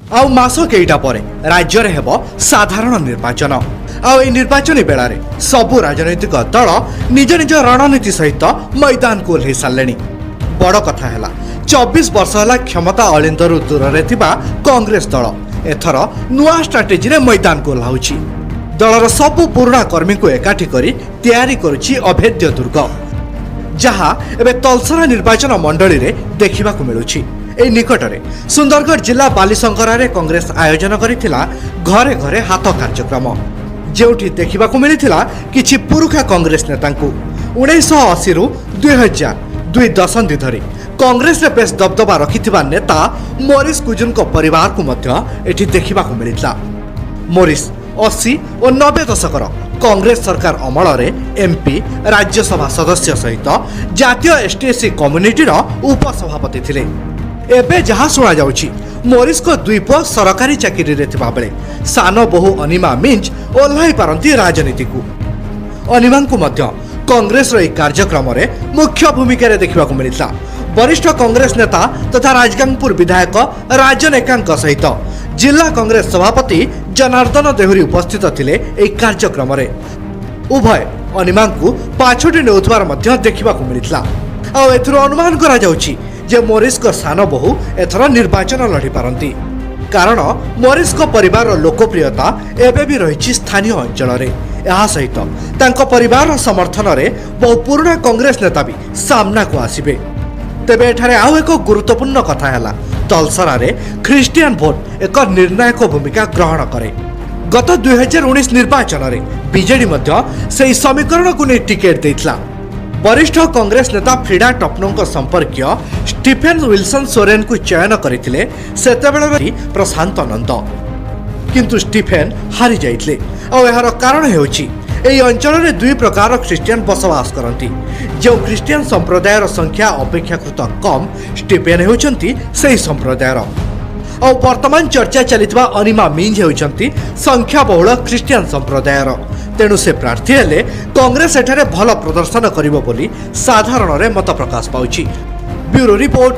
ଆଉ ମାସ କେଇଟା ପରେ ରାଜ୍ୟରେ ହେବ ସାଧାରଣ ନିର୍ବାଚନ। ଆଉ ଏହି ନିର୍ବାଚନୀ ବେଳାରେ ସବୁ ରାଜନୈତିକ ଦଳ ନିଜ ନିଜ ରଣନୀତି ସହିତ ମଇଦାନକୁ ଓହ୍ଲାଇ ସାରିଲେଣି। ବଡ଼ କଥା ହେଲା, 24 ବର୍ଷ ହେଲା କ୍ଷମତା ଅଳିନ୍ଦରୁ ଦୂରରେ ଥିବା କଂଗ୍ରେସ ଦଳ ଏଥର ନୂଆ ଷ୍ଟ୍ରାଟେଜିରେ ମଇଦାନକୁ ଓହ୍ଲାଉଛି। ଦଳର ସବୁ ପୁରୁଣା କର୍ମୀଙ୍କୁ ଏକାଠି କରି ତିଆରି କରୁଛି ଅଭେଦ୍ୟ ଦୁର୍ଗ, ଯାହା ଏବେ ତଲସରା ନିର୍ବାଚନ ମଣ୍ଡଳୀରେ ଦେଖିବାକୁ ମିଳୁଛି। ଏହି ନିକଟରେ ସୁନ୍ଦରଗଡ଼ ଜିଲ୍ଲା ବାଲିଶଙ୍କରାରେ କଂଗ୍ରେସ ଆୟୋଜନ କରିଥିଲା ଘରେ ଘରେ ହାତ କାର୍ଯ୍ୟକ୍ରମ, ଯେଉଁଠି ଦେଖିବାକୁ ମିଳିଥିଲା କିଛି ପୁରୁଖା କଂଗ୍ରେସ ନେତାଙ୍କୁ। 1980ରୁ 2000, 2 ଦଶନ୍ଧି ଧରି କଂଗ୍ରେସରେ ବେଶ୍ ଦବଦବା ରଖିଥିବା ନେତା ମୋରିସ୍ କୁଜୁରଙ୍କ ପରିବାରକୁ ମଧ୍ୟ ଏଠି ଦେଖିବାକୁ ମିଳିଥିଲା। ମୋରିସ୍ 80 ଓ 90 ଦଶକର କଂଗ୍ରେସ ସରକାର ଅମଳରେ ଏମ୍ପି, ରାଜ୍ୟସଭା ସଦସ୍ୟ ସହିତ ଜାତୀୟ ଏସ୍ଟି ଏସ୍ସି କମ୍ୟୁନିଟିର ଉପସଭାପତି ଥିଲେ। ଏବେ ଯାହା ଶୁଣାଯାଉଛି, ମୋରିସ୍ଙ୍କ ଦୁଇ ପୁଅ ସରକାରୀ ଚାକିରିରେ ଥିବାବେଳେ ସାନ ବୋହୂ ଅନିମା ମିଞ୍ଜ ଓହ୍ଲାଇ ପାରନ୍ତି ରାଜନୀତିକୁ। ଅନିମାଙ୍କୁ ମଧ୍ୟ କଂଗ୍ରେସର ଏହି କାର୍ଯ୍ୟକ୍ରମରେ ମୁଖ୍ୟ ଭୂମିକାରେ ଦେଖିବାକୁ ମିଳିଥିଲା। ବରିଷ୍ଠ କଂଗ୍ରେସ ନେତା ତଥା ରାଜଗାଙ୍ଗପୁର ବିଧାୟକ ରାଜନ ଏକାଙ୍କ ସହିତ ଜିଲ୍ଲା କଂଗ୍ରେସ ସଭାପତି ଜନାର୍ଦ୍ଦନ ଦେହୁରୀ ଉପସ୍ଥିତ ଥିଲେ ଏହି କାର୍ଯ୍ୟକ୍ରମରେ। ଉଭୟ ଅନିମାଙ୍କୁ ପାଛୋଟି ନେଉଥିବାର ମଧ୍ୟ ଦେଖିବାକୁ ମିଳିଥିଲା। ଆଉ ଏଥିରୁ ଅନୁମାନ କରାଯାଉଛି ଯେ ମୋରିସ୍ଙ୍କ ସାନ ବୋହୂ ଏଥର ନିର୍ବାଚନ ଲଢ଼ିପାରନ୍ତି, କାରଣ ମୋରିସ୍ଙ୍କ ପରିବାରର ଲୋକପ୍ରିୟତା ଏବେ ବି ରହିଛି ସ୍ଥାନୀୟ ଅଞ୍ଚଳରେ। ଏହା ସହିତ ତାଙ୍କ ପରିବାରର ସମର୍ଥନରେ ବହୁ ପୁରୁଣା କଂଗ୍ରେସ ନେତା ବି ସାମ୍ନାକୁ ଆସିବେ। ତେବେ ଏଠାରେ ଆଉ ଏକ ଗୁରୁତ୍ୱପୂର୍ଣ୍ଣ କଥା ହେଲା, ତଲସରାରେ ଖ୍ରୀଷ୍ଟିଆନ ଭୋଟ ଏକ ନିର୍ଣ୍ଣାୟକ ଭୂମିକା ଗ୍ରହଣ କରେ। ଗତ 2019 ନିର୍ବାଚନରେ ବିଜେଡି ମଧ୍ୟ ସେହି ସମୀକରଣକୁ ନେଇ ଟିକେଟ୍ ଦେଇଥିଲା। ବରିଷ୍ଠ କଂଗ୍ରେସ ନେତା ଫ୍ରିଡା ଟପ୍ନୋଙ୍କ ସମ୍ପର୍କୀୟ ଷ୍ଟିଫେନ୍ ୱିଲସନ୍ ସୋରେନଙ୍କୁ ଚୟନ କରିଥିଲେ ସେତେବେଳର ପ୍ରଶାନ୍ତ ନନ୍ଦ। କିନ୍ତୁ ଷ୍ଟିଫେନ୍ ହାରି ଯାଇଥିଲେ। ଆଉ ଏହାର କାରଣ ହେଉଛି, ଏହି ଅଞ୍ଚଳରେ ଦୁଇ ପ୍ରକାର ଖ୍ରୀଷ୍ଟିଆନ ବସବାସ କରନ୍ତି। ଯେଉଁ ଖ୍ରୀଷ୍ଟିଆନ ସମ୍ପ୍ରଦାୟର ସଂଖ୍ୟା ଅପେକ୍ଷାକୃତ କମ୍, ଷ୍ଟିଫେନ୍ ହେଉଛନ୍ତି ସେହି ସମ୍ପ୍ରଦାୟର। ଆଉ ବର୍ତ୍ତମାନ ଚର୍ଚ୍ଚା ଚାଲିଥିବା ଅନିମା ମିଞ୍ଜ ହେଉଛନ୍ତି ସଂଖ୍ୟାବହୁଳ ଖ୍ରୀଷ୍ଟିଆନ ସମ୍ପ୍ରଦାୟର। ତେଣୁ ସେ ପ୍ରାର୍ଥୀ ହେଲେ କଂଗ୍ରେସ ଏଠାରେ ଭଲ ପ୍ରଦର୍ଶନ କରିବ ବୋଲି ସାଧାରଣରେ ମତ ପ୍ରକାଶ ପାଉଛି। Bureau report,